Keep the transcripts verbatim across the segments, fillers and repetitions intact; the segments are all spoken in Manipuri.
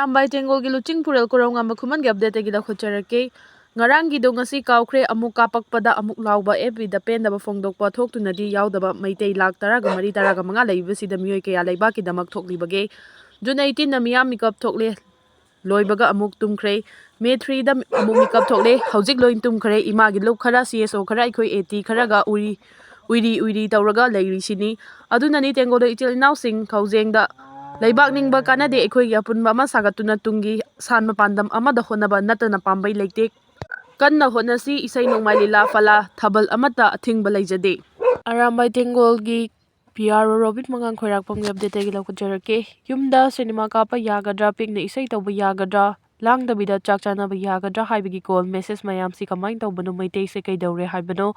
ꯑꯔꯥꯝꯕꯥꯏ ꯇꯦꯡꯒꯣꯜꯒꯤ ꯂꯨꯆꯤꯡ ꯄꯨꯔꯦꯜ ꯀꯣꯔꯧꯉꯥꯟꯕ ꯈꯨꯃꯟꯒꯤ ꯑꯞꯗꯦꯠꯇꯒꯤ ꯂꯧꯈꯠꯆꯔꯛꯀꯦ꯫ ꯉꯔꯥꯡꯒꯤꯗꯣ ꯉꯁꯤ ꯀꯥꯎꯈ꯭ꯔꯦ ꯑꯃꯨꯛ ꯀꯥꯞꯄꯛꯄꯗ ꯑꯃꯨꯛ ꯂꯥꯎꯕ ꯑꯦꯐ ꯕꯤꯗ ꯄꯦꯟꯗꯕ ꯐꯣꯡꯗꯣꯛꯄ ꯊꯣꯛꯇꯨꯅꯗꯤ ꯌꯥꯎꯗꯕ ꯃꯩꯇꯩ ꯂꯥꯈ ꯇꯔꯥꯒ ꯃꯔꯤ, ꯇꯔꯥꯒ ꯃꯉꯥ ꯂꯩꯕꯁꯤꯗ ꯃꯤꯑꯣꯏ ꯀꯌꯥ ꯂꯩꯕꯥꯛꯀꯤꯗꯃꯛ ꯊꯣꯛꯂꯤꯕꯒꯦ? ꯖꯨꯟ ꯑꯩꯠꯇꯤꯟꯗ ꯃꯤꯌꯥꯝ ꯃꯤꯀꯞ ꯊꯣꯛꯂꯦ, ꯂꯣꯏꯕꯒ ꯑꯃꯨꯛ ꯇꯨꯝꯈ꯭ꯔꯦ꯫ ꯃꯦ ꯊ꯭ꯔꯤꯗ ꯑꯃꯨꯛ ꯃꯤꯀꯞ ꯊꯣꯛꯂꯦ, ꯍꯧꯖꯤꯛ ꯂꯣꯏ ꯇꯨꯝꯈ꯭ꯔꯦ꯫ ꯏꯃꯥꯒꯤ ꯂꯨꯞ ꯈꯔ, ꯁꯤ ꯑꯦꯁ ꯑꯣ ꯈꯔ, ꯑꯩꯈꯣꯏ ꯑꯦ ꯇꯤ ꯈꯔꯒ ꯎꯔꯤ ꯎꯏꯔꯤ ꯎꯏꯔꯤ ꯇꯧꯔꯒ ꯂꯩꯔꯤꯁꯤꯅꯤ꯫ ꯑꯗꯨꯅꯅꯤ ꯇꯦꯡꯒꯣꯜꯗ ꯏꯆꯤꯜ ꯏꯅꯥꯎꯁꯤꯡ ꯈꯧꯖꯦꯡꯗ ꯂꯩꯕꯥꯛ ꯅꯤꯡꯕ ꯀꯥꯟꯅꯗꯦ, ꯑꯩꯈꯣꯏꯒꯤ ꯑꯄꯨꯟꯕ ꯑꯃ ꯁꯥꯒꯠꯇꯨꯅ ꯇꯨꯡꯒꯤ ꯁꯥꯟꯕ ꯄꯥꯟꯗꯝ ꯑꯃꯗ ꯍꯣꯠꯅꯕ ꯅꯠꯇꯅ ꯄꯥꯝꯕꯩ ꯂꯩꯇꯦ꯫ ꯀꯟꯅ ꯍꯣꯠꯅꯁꯤ, ꯏꯁꯩ ꯅꯣꯡꯃꯥꯏ ꯂꯤꯂꯥ ꯐꯂꯥ ꯊꯥꯕꯜ ꯑꯃꯠꯇ ꯑꯊꯤꯡꯕ ꯂꯩꯖꯗꯦ꯫ ꯑꯔꯥꯝꯕꯥꯏ ꯇꯦꯡꯒꯣꯜꯒꯤ ꯄꯤ ꯑꯥꯔ ꯑꯣ ꯔꯣꯕꯤꯟ ꯃꯉꯥꯡ ꯈꯣꯏꯔꯥꯛꯄꯝꯒꯤ ꯑꯞꯗꯦꯠꯇꯒꯤ ꯂꯧꯈꯠꯆꯔꯛꯀꯦ꯫ ꯌꯨꯝꯗ ꯁꯤꯅꯦꯃꯥ ꯀꯥꯞꯄ ꯌꯥꯒꯗ꯭ꯔꯥ, ꯄꯤꯛꯅ ꯏꯁꯩ ꯇꯧꯕ ꯌꯥꯒꯗ꯭ꯔꯥ, ꯂꯥꯡꯗꯕꯤꯗ ꯆꯥꯛ ꯆꯥꯅꯕ ꯌꯥꯒꯗ꯭ꯔꯥ ꯍꯥꯏꯕꯒꯤ ꯀꯣꯜ ꯃꯦꯁꯦꯖ ꯃꯌꯥꯝꯁꯤ ꯀꯃꯥꯏꯅ ꯇꯧꯕꯅꯣ? ꯃꯩꯇꯩꯁꯦ ꯀꯩꯗꯧꯔꯦ ꯍꯥꯏꯕꯅꯣ?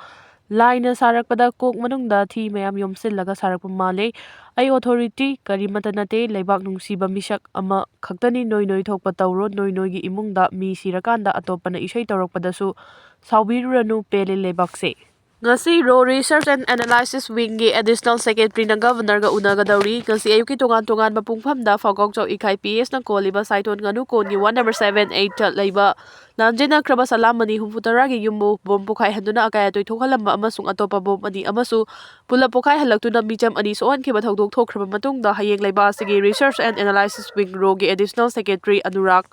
ꯂꯥꯏꯅ ꯁꯥꯔꯛꯄꯗ ꯀꯣꯛ ꯃꯅꯨꯡꯗ ꯊꯤ ꯃꯌꯥꯝ ꯌꯣꯝꯁꯤꯜꯂꯒ ꯁꯥꯔꯛꯄ ꯃꯥꯜꯂꯦ꯫ ꯑꯩ ꯑꯣꯊꯣꯔꯤꯇꯤ ꯀꯔꯤꯃꯠꯇ ꯅꯠꯇꯦ, ꯂꯩꯕꯥꯛ ꯅꯨꯡꯁꯤꯕ ꯃꯤꯁꯛ ꯑꯃ ꯈꯛꯇꯅꯤ꯫ ꯅꯣꯏ ꯅꯣꯏ ꯊꯣꯛꯄ ꯇꯧꯔꯣ, ꯅꯣꯏ ꯅꯣꯏꯒꯤ ꯏꯃꯨꯡꯗ ꯃꯤ ꯁꯤꯔꯀꯥꯟꯗ ꯑꯇꯣꯞꯄꯅ ꯏꯁꯩ ꯇꯧꯔꯛꯄꯗꯁꯨ ꯁꯥꯎꯕꯤꯔꯨꯔꯅꯨ, ꯄꯦꯜꯂꯦ ꯂꯩꯕꯥꯛꯁꯦ꯫ ꯉꯁꯤ ꯔꯣ ꯔꯤꯁꯔꯆ ꯑꯦꯟ ꯑꯦꯅꯥꯂꯥꯏꯁꯤꯁ ꯋꯤꯡꯒꯤ ꯑꯦꯗꯤꯁꯅꯦꯜ ꯁꯦꯀ꯭ꯔꯦꯇꯔꯤꯅ ꯒꯕꯔꯅꯔꯒ ꯎꯅꯒꯗꯧꯔꯤ꯫ ꯉꯁꯤ ꯑꯌꯨꯛꯀꯤ ꯇꯣꯉꯥꯟ ꯇꯣꯉꯥꯟꯕ ꯄꯨꯡꯐꯝꯗ ꯐꯥꯎꯒꯥꯎꯆꯥꯎ ꯏꯈꯥꯏ ꯄꯤ ꯑꯦꯁꯅ ꯀꯣꯜꯂꯤꯕ ꯁꯥꯏꯊꯣꯟ ꯉꯥꯅꯨꯀꯣꯟꯒꯤ ꯋꯥꯔꯗ ꯅꯝꯕꯔ ꯁꯚꯦꯟ ꯑꯩꯠꯇ ꯂꯩꯕ ꯂꯥꯟꯖꯦꯟꯅꯈ꯭ꯔꯕ ꯁꯂꯥꯝ ꯃꯅꯤ ꯍꯨꯝꯐꯨ ꯇꯔꯥꯒꯤ ꯌꯨꯝꯕꯨ ꯕꯣꯝ ꯄꯣꯈꯥꯏꯍꯟꯗꯨꯅ ꯑꯀꯥꯏ ꯑꯇꯣꯏ ꯊꯣꯛꯍꯜꯂꯝꯕ ꯑꯃꯁꯨꯡ ꯑꯇꯣꯞꯄ ꯕꯣꯝ ꯑꯅꯤ ꯑꯃꯁꯨ ꯄꯨꯂꯞ ꯄꯣꯈꯥꯏꯍꯜꯂꯛꯇꯨꯅ ꯃꯤꯆꯝ ꯑꯅꯤ ꯁꯣꯛꯍꯟꯈꯤꯕ ꯊꯧꯗꯣꯛ ꯊꯣꯛꯈ꯭ꯔꯕ ꯃꯇꯨꯡꯗ, ꯍꯌꯦꯡ ꯂꯩꯕꯥꯛ ꯑꯁꯤꯒꯤ ꯔꯤꯁꯔꯆ ꯑꯦꯟ ꯑꯦꯅꯥꯂꯥꯏꯁꯤꯁ ꯋꯤꯡ ꯔꯣꯒꯤ ꯑꯦꯗꯤꯁꯅꯦꯜ ꯁꯦꯀ꯭ꯔꯦꯇꯔꯤ ꯑꯅꯨꯔꯥꯒ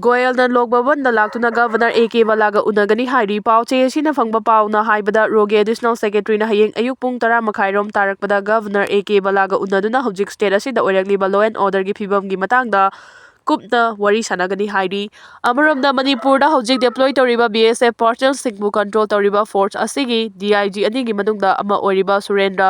ꯒꯣꯌꯜꯅ ꯂꯣꯛ ꯚꯕꯟꯗ ꯂꯥꯛꯇꯨꯅ ꯒꯕꯔꯅꯔ ꯑꯦ ꯀꯦ ꯕꯂꯥꯒ ꯎꯅꯒꯅꯤ ꯍꯥꯏꯔꯤ꯫ ꯄꯥꯎ ꯆꯦ ꯑꯁꯤꯅ ꯐꯪꯕ ꯄꯥꯎꯅ ꯍꯥꯏꯕꯗ, ꯔꯣꯒꯤ ꯑꯦꯗꯤꯁꯅꯦꯜ ꯁꯦꯀ꯭ꯔꯦꯇꯔꯤꯅ ꯍꯌꯦꯡ ꯑꯌꯨꯛ ꯄꯨꯡ ꯇꯔꯥ ꯃꯈꯥꯏꯔꯣꯝ ꯇꯥꯔꯛꯄꯗ ꯒꯕꯔꯅꯔ ꯑꯦ ꯀꯦ ꯕꯂꯥꯒ ꯎꯅꯗꯨꯅ ꯍꯧꯖꯤꯛ ꯁ꯭ꯇꯦꯠ ꯑꯁꯤꯗ ꯑꯣꯏꯔꯛꯂꯤꯕ ꯂꯣ ꯑꯦꯟ ꯑꯣꯔꯗꯔꯒꯤ ꯐꯤꯕꯝꯒꯤ ꯃꯇꯥꯡꯗ ꯀꯨꯞꯅ ꯋꯥꯔꯤ ꯁꯥꯟꯅꯒꯅꯤ ꯍꯥꯏꯔꯤ꯫ ꯑꯃꯔꯣꯝꯗ, ꯃꯅꯤꯄꯨꯔꯗ ꯍꯧꯖꯤꯛ ꯗꯦꯄ꯭ꯂꯣꯏ ꯇꯧꯔꯤꯕ ꯕꯤ ꯑꯦꯁ ꯑꯦꯐ ꯄꯥꯔꯁꯅꯦꯜꯁꯤꯡꯕꯨ ꯀꯟꯇ꯭ꯔꯣꯜ ꯇꯧꯔꯤꯕ ꯐꯣꯔꯁ ꯑꯁꯤꯒꯤ ꯗꯤ ꯑꯥꯏ ꯖꯤ ꯑꯅꯤꯒꯤ ꯃꯅꯨꯡꯗ ꯑꯃ ꯑꯣꯏꯔꯤꯕ ꯁꯨꯔꯦꯟꯗ꯭ꯔ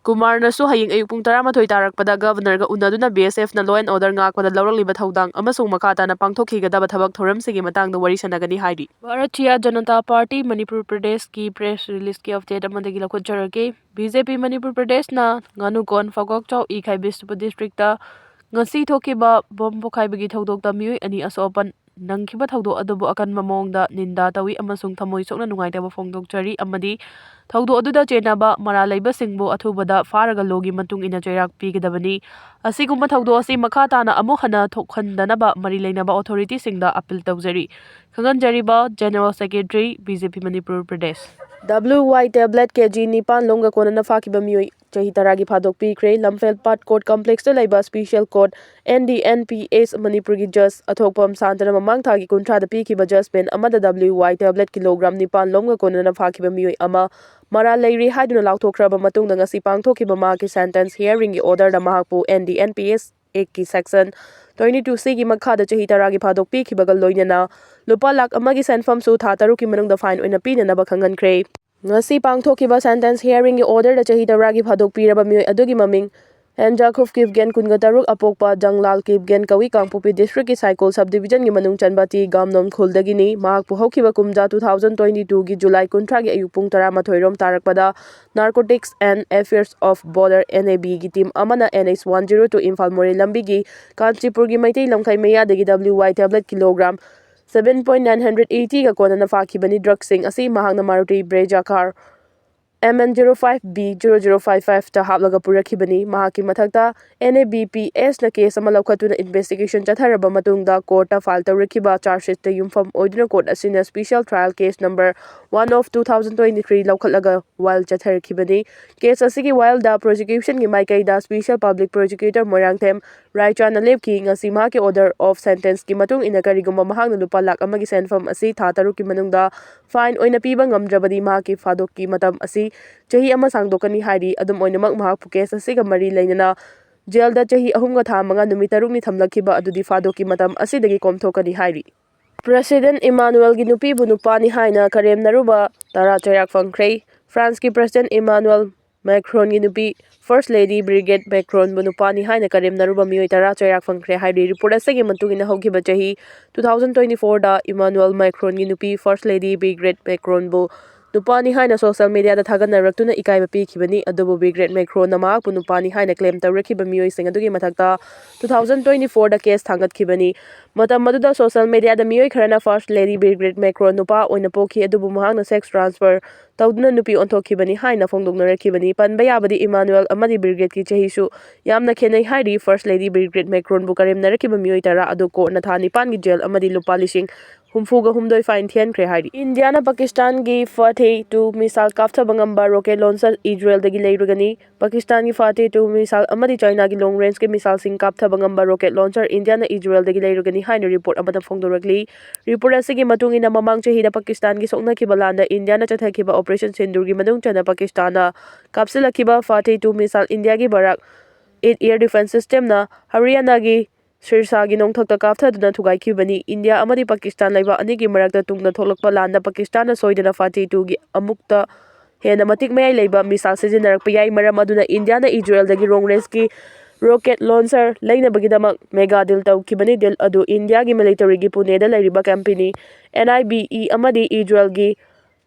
ꯀꯨꯃꯥꯔꯅꯁꯨ ꯍꯌꯦꯡ ꯑꯌꯨꯛ ꯄꯨꯡ ꯇꯔꯥꯃꯥꯊꯣꯏ ꯇꯥꯔꯛꯄꯗ ꯒꯕꯔꯅꯔꯒ ꯎꯅꯗꯨꯅ ꯕꯤ ꯑꯦꯁ ꯑꯦꯐꯅ ꯂꯣ ꯑꯦꯟ ꯑꯣꯔꯗꯔ ꯉꯥꯛꯄꯗ ꯂꯧꯔꯛꯂꯤꯕ ꯊꯧꯗꯥꯡ ꯑꯃꯁꯨꯡ ꯃꯈꯥ ꯇꯥꯅ ꯄꯥꯡꯊꯣꯛꯈꯤꯒꯗꯕ ꯊꯕꯛ ꯊꯧꯔꯝꯁꯤꯡꯒꯤ ꯃꯇꯥꯡꯗ ꯋꯥꯔꯤ ꯁꯥꯟꯅꯒꯅꯤ ꯍꯥꯏꯔꯤ꯫ ꯚꯥꯔꯇꯤꯌꯥ ꯖꯅꯇꯥ ꯄꯥꯔꯇꯤ ꯃꯅꯤꯄꯨꯔ ꯄ꯭ꯔꯗꯦꯁꯀꯤ ꯄ꯭ꯔꯦꯁ ꯔꯤꯂꯤꯖꯀꯤ ꯑꯞꯗꯦꯠ ꯑꯃꯗꯒꯤ ꯂꯧꯈꯠꯆꯔꯛꯀꯦ꯫ ꯕꯤ ꯖꯦ ꯄꯤ ꯃꯅꯤꯄꯨꯔ ꯄ꯭ꯔꯗꯦꯁꯅ ꯉꯥꯅꯨꯀꯣꯟ ꯐꯥꯎꯒꯥꯎꯆꯥꯎ ꯏꯈꯥꯏ ꯕꯤꯁꯅꯨꯄꯨꯔ ꯗꯤꯁꯇ꯭ꯔꯤꯛꯇ ꯉꯁꯤ ꯊꯣꯛꯈꯤꯕ ꯕꯣꯝ ꯄꯣꯈꯥꯏꯕꯒꯤ ꯊꯧꯗꯣꯛꯇ ꯃꯤꯑꯣꯏ ꯑꯅꯤ ꯑꯁꯣꯛ ꯑꯄꯟ ꯅꯪꯈꯤꯕ ꯊꯧꯗꯣꯛ ꯑꯗꯨꯕꯨ ꯑꯀꯟꯕ ꯃꯑꯣꯡꯗ ꯅꯤꯟꯗꯥ ꯇꯧꯏ ꯑꯃꯁꯨꯡ ꯊꯃꯣꯏ ꯁꯣꯛꯅ ꯅꯨꯡꯉꯥꯏꯇꯕ ꯐꯣꯡꯗꯣꯛꯆꯔꯤ ꯑꯃꯗꯤ ꯊꯧꯗꯣꯛ ꯑꯗꯨꯗ ꯆꯦꯟꯅꯕ ꯃꯔꯥꯜ ꯂꯩꯕꯁꯤꯡꯕꯨ ꯑꯊꯨꯕꯗ ꯐꯥꯔꯒ ꯂꯣꯒꯤ ꯃꯇꯨꯡ ꯏꯟꯅ ꯆꯩꯔꯥꯛ ꯄꯤꯒꯗꯕꯅꯤ꯫ ꯑꯁꯤꯒꯨꯝꯕ ꯊꯧꯗꯣꯛ ꯑꯁꯤ ꯃꯈꯥ ꯇꯥꯅ ꯑꯃꯨꯛ ꯍꯟꯅ ꯊꯣꯛꯍꯟꯗꯅꯕ ꯃꯔꯤ ꯂꯩꯅꯕ ꯑꯣꯊꯣꯔꯤꯇꯤꯁꯤꯡꯗ ꯑꯄꯤꯜ ꯇꯧꯖꯔꯤ꯫ ꯈꯪꯍꯟꯖꯔꯤꯕ General Secretary, B J P Manipur Pradesh꯫ W Y tablet K G ꯅꯤꯄꯥꯟ ꯂꯣꯝꯒ ꯀꯣꯟꯅꯅ ꯐꯥꯈꯤꯕ ꯃꯤꯑꯣꯏ ꯆꯍꯤ ꯇꯔꯥꯒꯤ ꯐꯥꯗꯣꯛ ꯄꯤꯈ꯭ꯔꯦ꯫ ꯂꯝꯐꯦꯜ ꯄꯥꯠ ꯀꯣꯔꯠ ꯀꯝꯄ꯭ꯂꯦꯛꯁꯇ ꯂꯩꯕ special court, N D N P S, ꯃꯅꯤꯄꯨꯔꯒꯤ ꯖꯖ ꯑꯊꯣꯛꯄꯝ ꯁꯥꯟꯇꯅ ꯃꯃꯥꯡ ꯊꯥꯒꯤ ꯀꯨꯟꯊ꯭ꯔꯥꯗ ꯄꯤꯈꯤꯕ ꯖꯖꯃꯦꯟ ꯑꯃꯗ W Y tablet ꯀꯤꯂꯣꯒ꯭ꯔꯥꯝ ꯅꯤꯄꯥꯟ ꯂꯣꯝꯒ ꯀꯣꯟꯅꯅ ꯐꯥꯈꯤꯕ ꯃꯤꯑꯣꯏ ꯑꯃ ꯃꯔꯥꯜ ꯂꯩꯔꯤ ꯍꯥꯏꯗꯨꯅ ꯂꯥꯎꯊꯣꯛꯈ꯭ꯔꯕ ꯃꯇꯨꯡꯗ ꯉꯁꯤ ꯄꯥꯡꯊꯣꯛꯈꯤꯕ ꯃꯍꯥꯛꯀꯤ ꯁꯦꯟꯇꯦꯟꯁ ꯍꯤꯌꯥꯔꯤꯡꯒꯤ ꯑꯣꯔꯗꯔꯗ ꯃꯍꯥꯛꯄꯨ N D N P S Act ꯀꯤ section twenty two C ꯒꯤ ꯃꯈꯥꯗ ꯆꯍꯤ ꯇꯔꯥꯒꯤ ꯐꯥꯗꯣꯛ ꯄꯤꯈꯤꯕꯒ ꯂꯣꯏꯅꯅ ꯂꯨꯄꯥ ꯂꯥꯈ ꯑꯃꯒꯤ ꯁꯦꯟꯐꯝꯁꯨ ꯊꯥ ꯇꯔꯨꯛꯀꯤ ꯃꯅꯨꯡꯗ ꯐꯥꯏꯟ ꯑꯣꯏꯅ ꯄꯤꯅꯅꯕ ꯈꯪꯍꯟꯈ꯭ꯔꯦ꯫ ꯉꯁꯤ ꯄꯥꯡꯊꯣꯛꯈꯤꯕ ꯁꯦꯟꯇꯦꯟꯁ ꯍꯤꯌꯥꯔꯤꯡꯒꯤ ꯑꯣꯔꯗꯔꯗ ꯆꯍꯤ ꯇꯔꯥꯒꯤ ꯐꯥꯗꯣꯛ ꯄꯤꯔꯕ ꯃꯤꯑꯣꯏ ꯑꯗꯨꯒꯤ ꯃꯃꯤꯡ ꯍꯦꯟꯖꯥꯈꯨꯞ ꯀꯤꯞꯒꯦꯟ, ꯀꯨꯟꯒ ꯇꯔꯨꯛ, ꯑꯄꯣꯛꯄ ꯖꯪꯂꯥꯜ ꯀꯤꯞꯒꯦꯟ ꯀꯧꯏ, ꯀꯥꯡꯄꯣꯛꯄꯤ ꯗꯤꯁꯇ꯭ꯔꯤꯛꯀꯤ ꯁꯥꯏꯀꯣꯜ ꯁꯕ ꯗꯤꯕꯤꯖꯟꯒꯤ ꯃꯅꯨꯡ ꯆꯟꯕ ꯇꯤ ꯒꯥꯝꯅꯣꯝ ꯈꯨꯜꯗꯒꯤꯅꯤ꯫ ꯃꯍꯥꯛꯄꯨ ꯍꯧꯈꯤꯕ ꯀꯨꯝꯖꯥ two thousand twenty two ꯒꯤ ꯖꯨꯂꯥꯏ ꯀꯨꯟꯊ꯭ꯔꯥꯒꯤ ꯑꯌꯨꯛ ꯄꯨꯡ ꯇꯔꯥꯃꯥꯊꯣꯏ ꯔꯣꯝ ꯇꯥꯔꯛꯄꯗ Narcotics and Affairs of Border, N A B ꯒꯤ ꯇꯤꯝ ꯑꯃꯅ N H one zero two Imphal Moreh ꯂꯝꯕꯤꯒꯤ ꯀꯥꯟꯆꯤꯄꯨꯔꯒꯤ ꯃꯩꯇꯩ ꯂꯝꯈꯩ ꯃꯌꯥꯗꯒꯤ W Y tablet kilogram seven point nine hundred eighty ꯒ ꯀꯣꯟꯅꯅ ꯐꯥꯈꯤꯕꯅꯤ꯫ ꯗ꯭ꯔꯒꯁꯤꯡ ꯑꯁꯤ ꯃꯍꯥꯛꯅ Maruti Brezza car M N zero five B zero zero five five ꯇ ꯍꯥꯞꯂꯒ ꯄꯨꯔꯛꯈꯤꯕꯅꯤ꯫ ꯃꯍꯥꯛꯀꯤ ꯃꯊꯛꯇ N A B P S ꯅ ꯀꯦꯁ ꯑꯃ ꯂꯧꯈꯠꯇꯨꯅ ꯏꯟꯚꯦꯁꯇꯤꯒꯦꯁꯟ ꯆꯠꯊꯔꯕ ꯃꯇꯨꯡꯗ ꯀꯣꯔꯠꯇ ꯐꯥꯏꯜ ꯇꯧꯔꯛꯈꯤꯕ ꯆꯥꯔꯖ ꯁꯤꯠꯇ ꯌꯨꯝꯐꯝ ꯑꯣꯏꯗꯨꯅ ꯀꯣꯔꯠ ꯑꯁꯤꯅ special trial case number one of two thousand twenty three ꯂꯧꯈꯠꯂꯒ ꯋꯥꯏꯜ ꯆꯠꯊꯔꯛꯈꯤꯕꯅꯤ꯫ ꯀꯦꯁ ꯑꯁꯤꯒꯤ ꯋꯥꯏꯜꯗ ꯄ꯭ꯔꯣꯁꯤꯀ꯭ꯌꯨꯁꯟꯒꯤ ꯃꯥꯏꯀꯩꯗ ꯁ꯭ꯄꯦꯁꯤꯌꯦꯜ ꯄꯕ꯭ꯂꯤꯛ ꯄ꯭ꯔꯣꯁꯤꯀ꯭ꯌꯨꯇꯔ ꯃꯣꯏꯔꯥꯡꯊꯦꯝ ꯔꯥꯏꯆꯥꯅ ꯂꯦꯞꯈꯤ꯫ ꯉꯁꯤ ꯃꯍꯥꯛꯀꯤ ꯑꯣꯔꯗꯔ ꯑꯣꯐ ꯁꯦꯟꯇꯦꯟꯁꯀꯤ ꯃꯇꯨꯡ ꯏꯟꯅ ꯀꯔꯤꯒꯨꯝꯕ ꯃꯍꯥꯛꯅ ꯂꯨꯄꯥ ꯂꯥꯈ ꯑꯃꯒꯤ ꯁꯦꯟꯐꯝ ꯑꯁꯤ ꯊꯥ ꯇꯔꯨꯛꯀꯤ ꯃꯅꯨꯡꯗ ꯐꯥꯏꯟ ꯑꯣꯏꯅ ꯄꯤꯕ ꯉꯝꯗ꯭ꯔꯕꯗꯤ ꯃꯍꯥꯛꯀꯤ ꯐꯥꯗꯣꯛꯀꯤ ꯃꯇꯝ ꯑꯁꯤ ꯆꯍꯤ ꯑꯃ ꯁꯥꯡꯗꯣꯛꯀꯅꯤ ꯍꯥꯏꯔꯤ꯫ ꯑꯗꯨꯝ ꯑꯣꯏꯅꯃꯛ, ꯃꯍꯥꯛꯄꯨ ꯀꯦꯁ ꯑꯁꯤꯒ ꯃꯔꯤ ꯂꯩꯅꯅ ꯖꯦꯜꯗ ꯆꯍꯤ ꯑꯍꯨꯝꯒ ꯊꯥ ꯃꯉꯥ ꯅꯨꯃꯤꯠ ꯇꯔꯨꯛꯅꯤ ꯊꯝꯂꯛꯈꯤꯕ ꯑꯗꯨꯗꯤ ꯐꯥꯗꯣꯛꯀꯤ ꯃꯇꯝ ꯑꯁꯤꯗꯒꯤ ꯀꯣꯝꯊꯣꯛꯀꯅꯤ ꯍꯥꯏꯔꯤ꯫ ꯄ꯭ꯔꯦꯁꯤꯗꯦꯟꯠ ꯏꯃꯥꯅꯨꯑꯦꯜꯒꯤ ꯅꯨꯄꯤꯕꯨ ꯅꯨꯄꯥꯅꯤ ꯍꯥꯏꯅ ꯀꯔꯦꯝꯅꯔꯨꯕ ꯇꯔꯥ ꯆꯩꯔꯥꯛ ꯐꯪꯈ꯭ꯔꯦ꯫ ꯐ꯭ꯔꯥꯟꯁꯀꯤ ꯄ꯭ꯔꯦꯁꯤꯗꯦꯟꯠ ꯏꯃꯥꯅꯨꯑꯦꯜ ꯃꯦꯀ꯭ꯔꯣꯟꯒꯤ ꯅꯨꯄꯤ ꯐꯥꯔꯁꯠ ꯂꯦꯗꯤ ꯕ꯭ꯔꯤꯒꯦꯠ ꯃꯦꯀ꯭ꯔꯣꯟꯕꯨ ꯅꯨꯄꯥꯅꯤ ꯍꯥꯏꯅ ꯀꯔꯦꯝꯅꯔꯨꯕ ꯃꯤꯑꯣꯏ ꯇꯔꯥ ꯆꯩꯔꯥꯛ ꯐꯪꯈ꯭ꯔꯦ ꯍꯥꯏꯔꯤ꯫ ꯔꯤꯄꯣꯔꯠ ꯑꯁꯤꯒꯤ ꯃꯇꯨꯡ ꯏꯟꯅ ꯍꯧꯈꯤꯕ ꯆꯍꯤ two thousand twenty four ꯗ ꯏꯃꯥꯅꯨꯑꯦꯜ ꯃꯦꯀ꯭ꯔꯣꯟꯒꯤ ꯅꯨꯄꯤ ꯐꯥꯔꯁꯠ ꯂꯦꯗꯤ ꯕ꯭ꯔꯤꯒꯦꯠ ꯃꯦꯀ꯭ꯔꯣꯟꯕꯨ ꯅꯨꯄꯥꯅꯤ ꯍꯥꯏꯅ ꯁꯣꯁꯤꯌꯦꯜ ꯃꯦꯗꯤꯌꯥꯗ ꯊꯥꯒꯠꯅꯔꯛꯇꯨꯅ ꯏꯀꯥꯏꯕ ꯄꯤꯈꯤꯕꯅꯤ꯫ ꯑꯗꯨꯕꯨ ꯕ꯭ꯔꯤꯒ꯭ꯔꯦꯠ ꯃꯦꯀ꯭ꯔꯣꯟꯅ ꯃꯍꯥꯛꯄꯨ ꯅꯨꯄꯥꯅꯤ ꯍꯥꯏꯅ ꯀ꯭ꯂꯦꯝ ꯇꯧꯔꯛꯈꯤꯕ ꯃꯤꯑꯣꯏꯁꯤꯡ ꯑꯗꯨꯒꯤ ꯃꯊꯛꯇ ꯇꯨ ꯊꯥꯎꯖꯟ ꯇ꯭ꯋꯦꯟꯇꯤ ꯐꯣꯔꯗ ꯀꯦꯁ ꯊꯥꯡꯒꯠꯈꯤꯕꯅꯤ꯫ ꯃꯇꯝ ꯑꯗꯨꯗ ꯁꯣꯁꯤꯌꯦꯜ ꯃꯦꯗꯤꯌꯥꯗ ꯃꯤꯑꯣꯏ ꯈꯔꯅ ꯐꯥꯔꯁ ꯂꯦꯗꯤ ꯕ꯭ꯔꯤꯒ꯭ꯔꯦꯠ ꯃꯦꯀ꯭ꯔꯣꯟ ꯅꯨꯄꯥ ꯑꯣꯏꯅ ꯄꯣꯛꯈꯤ, ꯑꯗꯨꯕꯨ ꯃꯍꯥꯛꯅ ꯁꯦꯛꯁ ꯇ꯭ꯔꯥꯟꯁꯐꯔ ꯇꯧꯗꯨꯅ ꯅꯨꯄꯤ ꯑꯣꯟꯊꯣꯛꯈꯤꯕꯅꯤ ꯍꯥꯏꯅ ꯐꯣꯡꯗꯣꯛꯅꯔꯛꯈꯤꯕꯅꯤ꯫ ꯄꯟꯕ ꯌꯥꯕꯗꯤ ꯏꯃꯥꯅꯨꯑꯦꯜ ꯑꯃꯗꯤ ꯕ꯭ꯔꯤꯒ꯭ꯔꯦꯠꯀꯤ ꯆꯍꯤꯁꯨ ꯌꯥꯝꯅ ꯈꯦꯠꯅꯩ ꯍꯥꯏꯔꯤ꯫ ꯐꯥꯔꯁ ꯂꯦꯗꯤ ꯕ꯭ꯔꯤꯒ꯭ꯔꯦꯠ ꯃꯦꯀ꯭ꯔꯣꯟꯕꯨ ꯀꯔꯦꯝꯅꯔꯛꯈꯤꯕ ꯃꯤꯑꯣꯏ ꯇꯔꯥ ꯑꯗꯨ ꯀꯣꯔꯠꯅ ꯊꯥ ꯅꯤꯄꯥꯟꯒꯤ ꯖꯦꯜ ꯑꯃꯗꯤ ꯂꯨꯄꯥ ꯂꯤꯁꯤꯡ ꯍꯨꯝꯐꯨꯒ ꯍꯨꯝꯗꯣꯏ ꯐꯥꯏꯟ ꯊꯤꯍꯟꯈ꯭ꯔꯦ ꯍꯥꯏꯔꯤ꯫ ꯏꯟꯗꯤꯌꯥꯅ ꯄꯥꯀꯤꯁꯇꯥꯟꯒꯤ ꯐꯇꯦꯍ ꯇꯨ ꯃꯤꯁꯥꯏꯜ ꯀꯥꯞꯊꯕ ꯉꯝꯕ ꯔꯣꯀꯦꯠ ꯂꯣꯟꯆꯔ ꯏꯖꯔꯦꯜꯗꯒꯤ ꯂꯩꯔꯨꯒꯅꯤ꯫ ꯄꯥꯀꯤꯁꯇꯥꯟꯒꯤ ꯐꯇꯦꯍ ꯇꯨ ꯃꯤꯁꯥꯏꯜ ꯑꯃꯗꯤ ꯆꯥꯏꯅꯥꯒꯤ ꯂꯣꯡ ꯔꯦꯟꯖꯀꯤ ꯃꯤꯁꯥꯏꯜꯁꯤꯡ ꯀꯥꯞꯊꯕ ꯉꯝꯕ ꯔꯣꯀꯦꯠ ꯂꯣꯟꯆꯔ ꯏꯟꯗꯤꯌꯥꯅ ꯏꯖꯔꯦꯜꯗꯒꯤ ꯂꯩꯔꯨꯒꯅꯤ ꯍꯥꯏꯅ ꯔꯤꯄꯣꯔꯠ ꯑꯃꯗ ꯐꯣꯡꯗꯣꯔꯛꯂꯤ꯫ ꯔꯤꯄꯣꯔꯠ ꯑꯁꯤꯒꯤ ꯃꯇꯨꯡ ꯏꯟꯅ, ꯃꯃꯥꯡ ꯆꯍꯤꯗ ꯄꯥꯀꯤꯁꯇꯥꯟꯒꯤ ꯁꯣꯛꯅꯈꯤꯕ ꯂꯥꯟꯗ ꯏꯟꯗꯤꯌꯥꯅ ꯆꯠꯊꯈꯤꯕ ꯑꯣꯄꯔꯦꯁꯟ ꯁꯤꯟꯗꯨꯔꯒꯤ ꯃꯅꯨꯡ ꯆꯟꯅ ꯄꯥꯀꯤꯁꯇꯥꯟꯅ ꯀꯥꯞꯁꯤꯜꯂꯛꯈꯤꯕ ꯐꯇꯦꯍ ꯇꯨ ꯃꯤꯁꯥꯏꯜ ꯏꯟꯗꯤꯌꯥꯒꯤ ꯕꯔꯥꯛ ꯑꯦꯠ ꯑꯦꯌꯔ ꯗꯤꯐꯦꯟꯁ ꯁꯤꯁꯇꯦꯝꯅ ꯍꯔꯤꯌꯥꯅꯥꯒꯤ ꯁꯤꯔꯁꯥꯒꯤ ꯅꯣꯡꯊꯛꯇ ꯀꯥꯞꯊꯗꯨꯅ ꯊꯨꯒꯥꯏꯈꯤꯕꯅꯤ꯫ ꯏꯟꯗꯤꯌꯥ ꯑꯃꯗꯤ ꯄꯥꯀꯤꯁꯇꯥꯟ ꯂꯩꯕꯥꯛ ꯑꯅꯤꯒꯤ ꯃꯔꯛꯇ ꯇꯨꯡꯗ ꯊꯣꯛꯂꯛꯄ ꯂꯥꯟꯗ ꯄꯥꯀꯤꯁꯇꯥꯟꯅ ꯁꯣꯏꯗꯅ ꯐꯇꯦꯍ ꯇꯨꯒꯤ ꯑꯃꯨꯛꯇ ꯍꯦꯟꯅ ꯃꯇꯤꯛ ꯃꯌꯥꯏ ꯂꯩꯕ ꯃꯤꯁꯥꯏꯜ ꯁꯤꯖꯤꯟꯅꯔꯛꯄ ꯌꯥꯏ꯫ ꯃꯔꯝ ꯑꯗꯨꯅ ꯏꯟꯗꯤꯌꯥꯅ ꯏꯖꯔꯦꯜꯗꯒꯤ ꯂꯣꯡ ꯔꯦꯟꯖꯀꯤ ꯔꯣꯀꯦꯠ ꯂꯣꯟꯆꯔ ꯂꯩꯅꯕꯒꯤꯗꯃꯛ ꯃꯦꯒꯥ ꯗꯤꯜ ꯇꯧꯈꯤꯕꯅꯤ꯫ ꯗꯤꯜ ꯑꯗꯨ ꯏꯟꯗꯤꯌꯥꯒꯤ ꯃꯤꯂꯤꯇꯔꯤꯒꯤ ꯄꯨꯅꯦꯗ ꯂꯩꯔꯤꯕ company N I B E ꯑꯃꯗꯤ ꯏꯖꯔꯦꯜꯒꯤ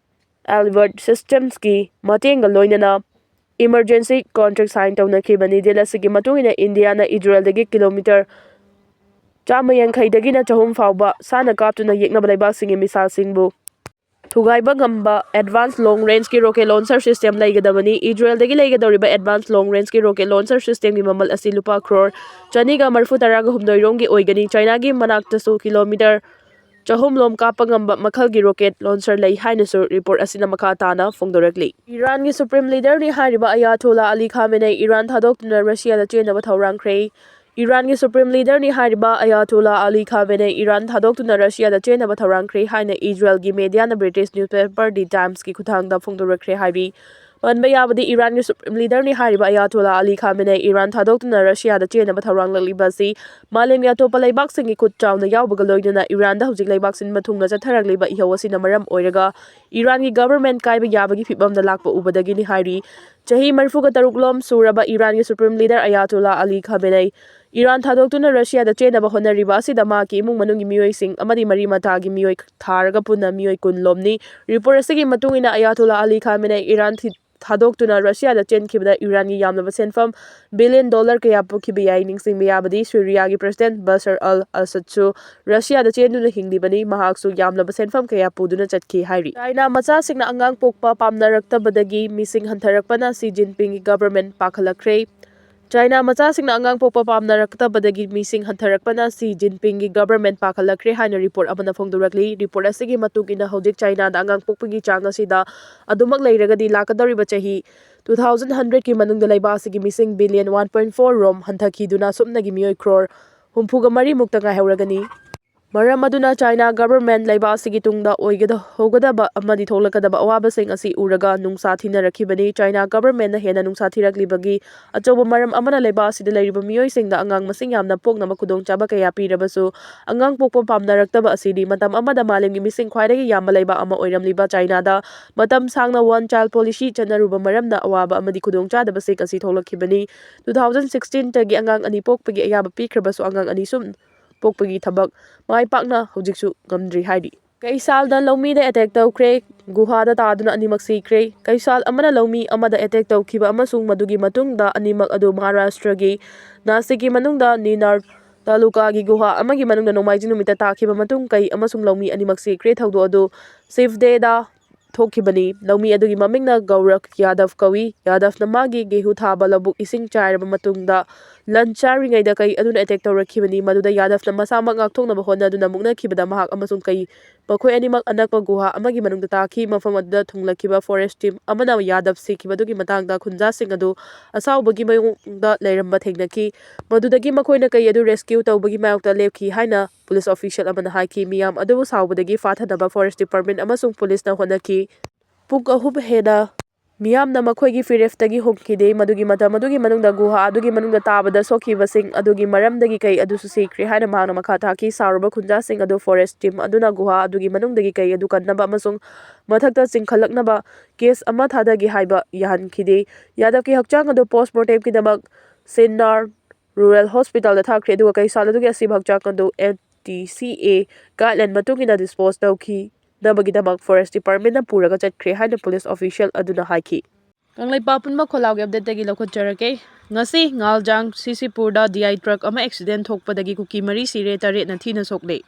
ꯑꯦꯜꯕꯔꯠ ꯁꯤꯁꯇꯦꯝꯁꯀꯤ ꯃꯇꯦꯡꯒ ꯂꯣꯏꯅꯅ ꯏꯃꯔꯖꯦꯟꯁꯤ ꯀꯣꯟꯇ꯭ꯔꯦꯛ ꯁꯥꯏꯟ ꯇꯧꯅꯈꯤꯕꯅꯤ꯫ ꯗꯤꯜ ꯑꯁꯤꯒꯤ ꯃꯇꯨꯡ ꯏꯟꯅ ꯏꯟꯗꯤꯌꯥꯅ ꯏꯖꯔꯦꯜꯗꯒꯤ ꯀꯤꯂꯣꯃꯤꯇꯔ ꯆꯥꯝꯃ ꯌꯥꯡꯈꯩꯗꯒꯤꯅ ꯆꯍꯨꯝ ꯐꯥꯎꯕ ꯁꯥꯟꯅ ꯀꯥꯞꯇꯨꯅ ꯌꯦꯛꯅꯕ ꯂꯩꯕꯥꯛꯁꯤꯡꯒꯤ ꯃꯤꯁꯥꯏꯜꯁꯤꯡꯕꯨ ꯊꯨꯒꯥꯏꯕ ꯉꯝꯕ ꯑꯦꯗꯚꯥꯟꯁ ꯂꯣꯡ ꯔꯦꯟꯖꯀꯤ ꯔꯣꯀꯦꯠ ꯂꯣꯟꯆꯔ ꯁꯤꯁꯇꯦꯝ ꯂꯩꯒꯗꯕꯅꯤ꯫ ꯏꯖꯔꯦꯜꯗꯒꯤ ꯂꯩꯒꯗꯧꯔꯤꯕ ꯑꯦꯗꯚꯥꯟꯁ ꯂꯣꯡ ꯔꯦꯟꯖꯀꯤ ꯔꯣꯀꯦꯠ ꯂꯣꯟꯆꯔ ꯁꯤꯁꯇꯦꯝꯒꯤ ꯃꯃꯜ ꯑꯁꯤ ꯂꯨꯄꯥ ꯀ꯭ꯔꯣꯔ ꯆꯅꯤꯒ ꯃꯔꯤꯐꯨ ꯇꯔꯥꯒ ꯍꯨꯝꯗꯣꯏ ꯔꯣꯝꯒꯤ ꯑꯣꯏꯒꯅꯤ꯫ ꯆꯥꯏꯅꯥꯒꯤ ꯃꯅꯥꯛꯇꯁꯨ ꯀꯤꯂꯣꯃꯤꯇꯔ ꯆꯍꯨꯝ ꯂꯣꯝ ꯀꯥꯞꯄ ꯉꯝꯕ ꯃꯈꯜꯒꯤ ꯔꯣꯀꯦꯠ ꯂꯣꯟꯆꯔ ꯂꯩ ꯍꯥꯏꯅꯁꯨ ꯔꯤꯄꯣꯔꯠ ꯑꯁꯤꯅ ꯃꯈꯥ ꯇꯥꯅ ꯐꯣꯡꯗꯣꯔꯛꯂꯤ꯫ ꯏꯔꯥꯟꯒꯤ ꯁꯨꯄ꯭ꯔꯤꯝ ꯂꯤꯗꯔꯅꯤ ꯍꯥꯏꯔꯤꯕ ꯑꯌꯥꯊꯣꯂꯥ ꯑꯂꯤ ꯈꯥꯃꯦꯅꯩ ꯏꯔꯥꯟ ꯊꯥꯗꯣꯛꯇꯨꯅ ꯔꯁꯤꯌꯥꯗ ꯆꯦꯟꯅꯕ ꯊꯧꯔꯥꯡꯈ꯭ꯔꯦ꯫ ꯏꯔꯥꯟꯒꯤ ꯁꯨꯄ꯭ꯔꯤꯝ ꯂꯤꯗꯔꯅꯤ ꯍꯥꯏꯔꯤꯕ ꯑꯌꯥꯊꯣꯂꯥ ꯑꯂꯤ ꯈꯥꯃꯦꯅꯩ ꯏꯔꯥꯟ ꯊꯥꯗꯣꯛꯇꯨꯅ ꯔꯁꯤꯌꯥꯗ ꯆꯦꯟꯅꯕ ꯊꯧꯔꯥꯡꯈ꯭ꯔꯦ ꯍꯥꯏꯅ ꯏꯖꯔꯦꯜꯒꯤ ꯃꯦꯗꯤꯌꯥꯅ ꯕ꯭ꯔꯤꯇꯤꯁ ꯅ꯭ꯌꯨꯁꯄꯦꯄꯔ ꯗꯤ ꯇꯥꯏꯝꯁꯀꯤ ꯈꯨꯠꯊꯥꯡꯗ ꯐꯣꯡꯗꯣꯔꯛꯈ꯭ꯔꯦ ꯍꯥꯏꯔꯤ꯫ ꯄꯟꯕ ꯌꯥꯕꯗꯤ ꯏꯔꯥꯟꯒꯤ ꯁꯨꯄ꯭ꯔꯤꯝ ꯂꯤꯗꯔꯅꯤ ꯍꯥꯏꯔꯤꯕ ꯑꯌꯥꯊꯣꯂꯥ ꯑꯂꯤ ꯈꯥꯃꯦꯅꯩ ꯏꯔꯥꯟ ꯊꯥꯗꯣꯛꯇꯨꯅ ꯔꯁꯤꯌꯥꯗ ꯆꯦꯟꯅꯕ ꯊꯧꯔꯥꯡꯂꯛꯂꯤꯕ ꯑꯁꯤ ꯃꯥꯂꯦꯝꯒꯤ ꯑꯇꯣꯞꯄ ꯂꯩꯕꯥꯛꯁꯤꯡꯒꯤ ꯈꯨꯠ ꯆꯥꯎꯅ ꯌꯥꯎꯕꯒ ꯂꯣꯏꯅꯅ ꯏꯔꯥꯟꯗ ꯍꯧꯖꯤꯛ ꯂꯩꯕꯥꯛ ꯁꯤꯟꯕ ꯊꯨꯡꯅ ꯆꯠꯊꯔꯛꯂꯤꯕ ꯏꯍꯧ ꯑꯁꯤꯅ ꯃꯔꯝ ꯑꯣꯏꯔꯒ ꯏꯔꯥꯟꯒꯤ ꯒꯚꯔꯟꯃꯦꯟꯠ ꯀꯥꯏꯕ ꯌꯥꯕꯒꯤ ꯐꯤꯚꯝꯗ ꯂꯥꯛꯄ ꯎꯕꯗꯒꯤꯅꯤ ꯍꯥꯏꯔꯤ꯫ ꯆꯍꯤ ꯃꯔꯤꯐꯨꯒ ꯇꯔꯨꯛ ꯂꯣꯝ ꯁꯨꯔꯕ ꯏꯔꯥꯟꯒꯤ ꯁꯨꯄ꯭ꯔꯤꯝ ꯂꯤꯗꯔ ꯑꯌꯥꯇꯣꯂꯥ ꯑꯂꯤ ꯈꯥꯃꯦꯅꯩ ꯏꯔꯥꯟ ꯊꯥꯗꯣꯛꯇꯨꯅ ꯔꯁꯤꯌꯥꯗ ꯆꯦꯟꯅꯕ ꯍꯣꯠꯅꯔꯤꯕ ꯑꯁꯤꯗ ꯃꯍꯥꯛꯀꯤ ꯏꯃꯨꯡ ꯃꯅꯨꯡꯒꯤ ꯃꯤꯑꯣꯏꯁꯤꯡ ꯑꯃꯗꯤ ꯃꯔꯤ ꯃꯇꯥꯒꯤ ꯃꯤꯑꯣꯏ ꯊꯥꯔꯒ ꯄꯨꯟꯅ ꯃꯤꯑꯣꯏ ꯀꯨꯟ ꯂꯣꯝꯅꯤ꯫ ꯔꯤꯄꯣꯔꯠ ꯑꯁꯤꯒꯤ ꯃꯇꯨꯡ ꯏꯟꯅ ꯑꯌꯥꯇꯣꯂꯥ ꯑꯂꯤ ꯈꯥꯃꯦꯅꯦ ꯏꯔꯥꯟ ꯊꯤ-, ꯊꯥꯗꯣꯛꯇꯨꯅ ꯔꯁꯤꯌꯥꯗ ꯆꯦꯟꯈꯤꯕꯗ ꯏꯔꯥꯟꯒꯤ ꯌꯥꯝꯂꯕ ꯁꯦꯟꯐꯝ ꯕꯤꯂꯤꯌꯟ ꯗꯣꯂꯔ ꯀꯌꯥ ꯄꯨꯈꯤꯕ ꯌꯥꯏ꯫ ꯅꯤꯡꯁꯤꯡꯕ ꯌꯥꯕꯗꯤ ꯁꯤꯔꯤꯌꯥꯒꯤ ꯄ꯭ꯔꯦꯁꯤꯗꯦꯟꯠ ꯕꯁꯔ ꯑꯜ ꯑꯁꯗꯁꯨ ꯔꯁꯤꯌꯥꯗ ꯆꯦꯟꯗꯨꯅ ꯍꯤꯡꯂꯤꯕꯅꯤ꯫ ꯃꯍꯥꯛꯁꯨ ꯌꯥꯝꯂꯕ ꯁꯦꯟꯐꯝ ꯀꯌꯥ ꯄꯨꯗꯨꯅ ꯆꯠꯈꯤ ꯍꯥꯏꯔꯤ꯫ ꯆꯥꯏꯅꯥ ꯃꯆꯥꯁꯤꯡꯅ ꯑꯉꯥꯡ ꯄꯣꯛꯄ ꯄꯥꯝꯅꯔꯛꯇꯕꯗꯒꯤ ꯃꯤꯁꯤꯡ ꯍꯟꯊꯔꯛꯄꯅ ꯁꯤ ꯖꯤꯟꯄꯤꯡꯒꯤ ꯒꯚꯔꯟꯃꯦꯟꯠ ꯄꯥꯈꯠꯂꯛꯈ꯭ꯔꯦ꯫ ꯆꯥꯏꯅꯥ ꯃꯆꯥꯁꯤꯡꯅ ꯑꯉꯥꯡ ꯄꯣꯛꯄ ꯄꯥꯝꯅꯔꯛꯇꯕꯗꯒꯤ ꯃꯤꯁꯤꯡ ꯍꯟꯊꯔꯛꯄꯅ ꯁꯤ ꯖꯤꯟꯄꯤꯡꯒꯤ ꯒꯚꯔꯟꯃꯦꯟꯠ ꯄꯥꯈꯠꯂꯛꯈ꯭ꯔꯦ ꯍꯥꯏꯅ ꯔꯤꯄꯣꯔꯠ ꯑꯃꯅ ꯐꯣꯡꯗꯣꯔꯛꯂꯤ꯫ ꯔꯤꯄꯣꯔꯠ ꯑꯁꯤꯒꯤ ꯃꯇꯨꯡ ꯏꯟꯅ ꯍꯧꯖꯤꯛ ꯆꯥꯏꯅꯥꯗ ꯑꯉꯥꯡ ꯄꯣꯛꯄꯒꯤ ꯆꯥꯡ ꯑꯁꯤꯗ ꯑꯗꯨꯃꯛ ꯂꯩꯔꯒꯗꯤ ꯂꯥꯛꯀꯗꯧꯔꯤꯕ ꯆꯍꯤ two thousand hundredꯀꯤ ꯃꯅꯨꯡꯗ ꯂꯩꯕꯥꯛ ꯑꯁꯤꯒꯤ ꯃꯤꯁꯤꯡ ꯕꯤꯂꯤꯌꯟ one point four ꯔꯣꯝ ꯍꯟꯊꯈꯤꯗꯨꯅ ꯁꯨꯞꯅꯒꯤ ꯃꯤꯑꯣꯏ ꯀ꯭ꯔꯣꯔ ꯍꯨꯝꯐꯨꯒ ꯃꯔꯤ ꯃꯨꯛꯇ ꯉꯥꯏꯍꯧꯔꯒꯅꯤ꯫ ꯃꯔꯝ ꯑꯗꯨꯅ ꯆꯥꯏꯅꯥ ꯒꯚꯔꯟꯃꯦꯟꯠ ꯂꯩꯕꯥꯛ ꯑꯁꯤꯒꯤ ꯇꯨꯡꯗ ꯑꯣꯏꯒꯗ-, ꯍꯧꯒꯗꯕ ꯑꯃꯗꯤ ꯊꯣꯛꯂꯛꯀꯗꯕ ꯑꯋꯥꯕꯁꯤꯡ ꯑꯁꯤ ꯎꯔꯒ ꯅꯨꯡꯁꯥ ꯊꯤꯅꯔꯛꯈꯤꯕꯅꯤ꯫ ꯆꯥꯏꯅꯥ ꯒꯚꯔꯟꯃꯦꯟꯠꯅ ꯍꯦꯟꯅ ꯅꯨꯡꯁꯥ ꯊꯤꯔꯛꯂꯤꯕꯒꯤ ꯑꯆꯧꯕ ꯃꯔꯝ ꯑꯃꯅ ꯂꯩꯕꯥꯛ ꯑꯁꯤꯗ ꯂꯩꯔꯤꯕ ꯃꯤꯑꯣꯏꯁꯤꯡꯗ ꯑꯉꯥꯡ ꯃꯁꯤꯡ ꯌꯥꯝꯅ ꯄꯣꯛꯅꯕ ꯈꯨꯗꯣꯡꯆꯥꯕ ꯀꯌꯥ ꯄꯤꯔꯕꯁꯨ ꯑꯉꯥꯡ ꯄꯣꯛꯄ ꯄꯥꯝꯅꯔꯛꯇꯕ ꯑꯁꯤꯅꯤ꯫ ꯃꯇꯝ ꯑꯃꯗ ꯃꯥꯂꯦꯝꯒꯤ ꯃꯤꯁꯤꯡ ꯈ꯭ꯋꯥꯏꯗꯒꯤ ꯌꯥꯝꯕ ꯂꯩꯕꯥꯛ ꯑꯃ ꯑꯣꯏꯔꯝꯂꯤꯕ ꯆꯥꯏꯅꯥꯗ ꯃꯇꯝ ꯁꯥꯡꯅ One Child Policy ꯆꯠꯅꯔꯨꯕ ꯃꯔꯝꯅ ꯑꯋꯥꯕ ꯑꯃꯗꯤ ꯈꯨꯗꯣꯡꯆꯥꯗꯕꯁꯤꯡ ꯑꯁꯤ ꯊꯣꯛꯂꯛꯈꯤꯕꯅꯤ꯫ Two thousand sixteenꯗꯒꯤ ꯑꯉꯥꯡ ꯑꯅꯤ ꯄꯣꯛꯄꯒꯤ ꯑꯌꯥꯕ ꯄꯤꯈ꯭ꯔꯕꯁꯨ ꯑꯉꯥꯡ ꯑꯅꯤ ꯁꯨꯝ ꯄꯣꯛꯄꯒꯤ ꯊꯕꯛ ꯃꯥꯏ ꯄꯥꯛꯅ ꯍꯧꯖꯤꯛꯁꯨ ꯉꯝꯗ꯭ꯔꯤ ꯍꯥꯏꯔꯤ꯫ ꯀꯩꯁꯥꯜꯗ ꯂꯧꯃꯤꯗ ꯑꯦꯇꯦꯛ ꯇꯧꯈ꯭ꯔꯦ꯫ ꯒꯨꯍꯥꯗ ꯇꯥꯗꯨꯅ ꯑꯅꯤꯃꯛ ꯁꯤꯈ꯭ꯔꯦ꯫ ꯀꯩꯁꯥꯜ ꯑꯃꯅ ꯂꯧꯃꯤ ꯑꯃꯗ ꯑꯦꯇꯦꯛ ꯇꯧꯈꯤꯕ ꯑꯃꯁꯨꯡ ꯃꯗꯨꯒꯤ ꯃꯇꯨꯡꯗ ꯑꯅꯤꯃꯛ ꯑꯗꯨ ꯃꯍꯥꯔꯥꯁꯇ꯭ꯔꯒꯤ ꯅꯥꯁꯤꯛꯀꯤ ꯃꯅꯨꯡꯗ ꯅꯤꯅꯥꯔ ꯇꯥꯂꯨꯀꯥꯒꯤ ꯒꯨꯍꯥ ꯑꯃꯒꯤ ꯃꯅꯨꯡꯗ ꯅꯣꯡꯃꯥꯏꯖꯤꯡ ꯅꯨꯃꯤꯠꯇ ꯇꯥꯈꯤꯕ ꯃꯇꯨꯡ ꯀꯩ ꯑꯃꯁꯨꯡ ꯂꯧꯃꯤ ꯑꯅꯤꯃꯛ ꯁꯤꯈ꯭ꯔꯦ꯫ ꯊꯧꯗꯣꯛ ꯑꯗꯨ ꯁꯤꯐꯗꯦꯗ ꯊꯣꯛꯈꯤꯕꯅꯤ꯫ ꯂꯧꯃꯤ ꯑꯗꯨꯒꯤ ꯃꯃꯤꯡꯅ ꯒꯧꯔꯈ ꯌꯥꯗꯚ ꯀꯧꯏ꯫ ꯌꯥꯗꯚꯅ ꯃꯥꯒꯤ ꯒꯦꯍꯨ ꯊꯥꯕ ꯂꯧꯕꯨꯛ ꯏꯁꯤꯡ ꯆꯥꯏꯔꯕ ꯃꯇꯨꯡꯗ ꯂꯟ ꯆꯥꯔꯤꯉꯩꯗ ꯀꯩ ꯑꯗꯨꯅ ꯑꯦꯇꯦꯛ ꯇꯧꯔꯛꯈꯤꯕꯅꯤ꯫ ꯃꯗꯨꯗ ꯌꯥꯗꯚꯅ ꯃꯁꯥꯃꯛ ꯉꯥꯛꯊꯣꯛꯅꯕ ꯍꯣꯠꯅꯗꯨꯅ ꯃꯨꯛꯅꯈꯤꯕꯗ ꯃꯍꯥꯛ ꯑꯃꯁꯨꯡ ꯀꯩ ꯃꯈꯣꯏ ꯑꯅꯤꯃꯛ ꯑꯅꯛꯄ ꯒꯨꯍꯥ ꯑꯃꯒꯤ ꯃꯅꯨꯡꯗ ꯇꯥꯈꯤ꯫ ꯃꯐꯝ ꯑꯗꯨꯗ ꯊꯨꯡꯂꯛꯈꯤꯕ ꯐꯣꯔꯦꯁ꯭ꯠ ꯇꯤꯝ ꯑꯃꯅ ꯌꯥꯗꯚ ꯁꯤꯈꯤꯕꯗꯨꯒꯤ ꯃꯇꯥꯡꯗ ꯈꯨꯟꯖꯥꯁꯤꯡ ꯑꯗꯨ ꯑꯁꯥꯎꯕꯒꯤ ꯃꯑꯣꯡꯗ ꯂꯩꯔꯝꯕ ꯊꯦꯡꯅꯈꯤ꯫ ꯃꯗꯨꯗꯒꯤ ꯃꯈꯣꯏꯅ ꯀꯩ ꯑꯗꯨ ꯔꯦꯁꯀ꯭ꯌꯨ ꯇꯧꯕꯒꯤ ꯃꯥꯌꯣꯛꯇ ꯂꯦꯞꯈꯤ ꯍꯥꯏꯅ ꯄꯨꯂꯤꯁ ꯑꯣꯐꯤꯁꯤꯌꯦꯜ ꯑꯃꯅ ꯍꯥꯏꯈꯤ꯫ ꯃꯤꯌꯥꯝ ꯑꯗꯨꯕꯨ ꯁꯥꯎꯕꯗꯒꯤ ꯐꯥꯊꯅꯕ ꯐꯣꯔꯦꯁ꯭ꯠ ꯗꯤꯄꯥꯔꯠꯃꯦꯟꯠ ꯑꯃꯁꯨꯡ ꯄꯨꯂꯤꯁꯅ ꯍꯣꯠꯅꯈꯤ꯫ ꯄꯨꯡ ꯑꯍꯨꯝ ꯍꯦꯟꯅ ꯃꯤꯌꯥꯝꯅ ꯃꯈꯣꯏꯒꯤ ꯐꯤꯔꯦꯞꯇꯒꯤ ꯍꯣꯡꯈꯤꯗꯦ꯫ ꯃꯗꯨꯒꯤ ꯃꯇꯝ ꯑꯗꯨꯒꯤ ꯃꯅꯨꯡꯗ ꯒꯨꯍꯥ ꯑꯗꯨꯒꯤ ꯃꯅꯨꯡꯗ ꯇꯥꯕꯗ ꯁꯣꯛꯈꯤꯕꯁꯤꯡ ꯑꯗꯨꯒꯤ ꯃꯔꯝꯗꯒꯤ ꯀꯩ ꯑꯗꯨꯁꯨ ꯁꯤꯈ꯭ꯔꯦ ꯍꯥꯏꯅ ꯃꯍꯥꯛꯅ ꯃꯈꯥ ꯇꯥꯈꯤ꯫ ꯁꯥꯎꯔꯕ ꯈꯨꯟꯖꯥꯁꯤꯡ ꯑꯗꯨ ꯐꯣꯔꯦꯁ꯭ꯠ ꯇꯤꯝ ꯑꯗꯨꯅ ꯒꯨꯍꯥ ꯑꯗꯨꯒꯤ ꯃꯅꯨꯡꯗꯒꯤ ꯀꯩ ꯑꯗꯨ ꯀꯟꯅꯕ ꯑꯃꯁꯨꯡ ꯃꯊꯛꯇ ꯆꯤꯡꯈꯠꯂꯛꯅꯕ ꯀꯦꯁ ꯑꯃ ꯊꯥꯗꯒꯦ ꯍꯥꯏꯕ ꯌꯥꯍꯟꯈꯤꯗꯦ꯫ ꯌꯥꯗꯚꯀꯤ ꯍꯛꯆꯥꯡ ꯑꯗꯨ ꯄꯣꯁ꯭ꯠꯃꯣꯔꯇꯦꯝꯒꯤꯗꯃꯛ ꯁꯤꯟꯅꯥꯔ Rural Hospitalꯗ ꯊꯥꯈ꯭ꯔꯦ, ꯑꯗꯨꯒ ꯀꯩꯁꯥꯜ ꯑꯗꯨꯒꯤ ꯑꯁꯤꯕ ꯍꯛꯆꯥꯡ ꯑꯗꯨ N T C A guideline ꯃꯇꯨꯡ ꯏꯟꯅ dispose ꯇꯧꯈꯤꯅꯕꯒꯤꯗꯃꯛ Forest Departmentꯅ ꯄꯨꯔꯒ ꯆꯠꯈ꯭ꯔꯦ ꯍꯥꯏꯅ police official ꯑꯗꯨꯅ ꯍꯥꯏꯈꯤ꯫ ꯀꯪꯂꯩꯄꯥꯛ ꯄꯨꯝꯕ ꯈꯣꯜꯂꯥꯎꯒꯤ updateꯇꯒꯤ ꯂꯧꯈꯠꯆꯔꯛꯀꯦ꯫ ꯉꯁꯤ ꯉꯥꯜꯖꯥꯡ ꯁꯤꯁꯤꯄꯨꯔꯗ D I truck ꯑꯃ accident ꯊꯣꯛꯄꯗꯒꯤ ꯀꯨꯀꯤ ꯃꯔꯤ ꯁꯤꯔꯦ, ꯇꯔꯦꯠꯅ ꯊꯤꯅ ꯁꯣꯛꯂꯦ꯫